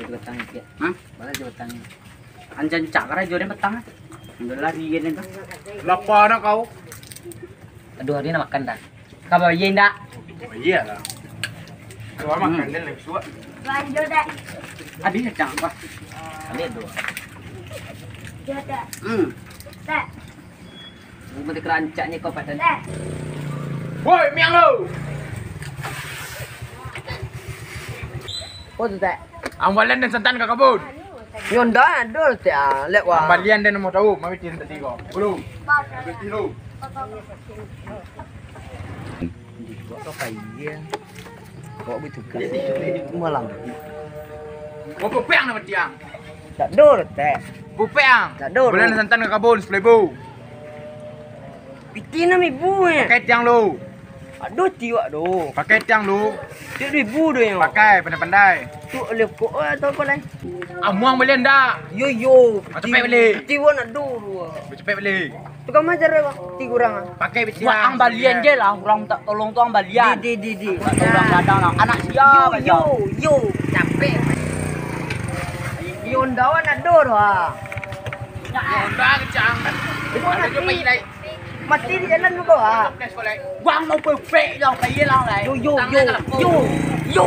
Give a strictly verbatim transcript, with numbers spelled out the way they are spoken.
Batang sikit. Hah? Bala jo batang. Ancak-ancak karajo den batang. Alhamdulillah, rian den tu. Lapa nak kau? Aduh, hari nak makan dah. Kau bayar indak? Bayar lah. Kau makan Hmm. den lagi suak. Lanjut, Dek. Habis kacang apa? Ambil dua. Dua, Dek. Hmm. Dek. Rumah dia kerancaknya kau padan. Woi, miang lu! Oh, tu, Tek. Ambalian dan santan ka kabun. Yo, ndak ado, Tek. Ah, lek wah. Ambalian dan mau tahu, mami tin tadi kau. Belum. Belum. Kok apa iya? Kok betul kan? Malam. Kau pepeang nama tiang. Tak ado, Tek. Pepeang. Tak ado. Ambalian dan santan ka kabun, sepuluh ribu. Piti enam ribu, eh. Pakai tiang lu. Aduh, tiwak doh. Pakai tiang lu. Tiwak ribu doh, yo. Pakai, pandai-pandai. Tu oleh kok, eh, atau apa, lai? Amuang bali ndak? Yo, yo. Ah, cepek bali. Tiwak nak doh, doh. Cepek bali. Tu kan majar, eh, Bang. Tiga orang, ah. Pakai piti tiang. Buat ang balian je lah, orang tak tolong tu ang balian. Di, di, di, di. Orang gadang lah. Anak sia, yo, yo, yo. Capek. Yo, ndawan nak doh, doh, ah. Honda kencang. Itu Ada mati. Juga pai lai. Mati di jalan juga, ah. Flash kau lai. Wang mau perfect lah, pai lah, lai. Yo, yo, Tangan yo, dalam kau. Yo, yo.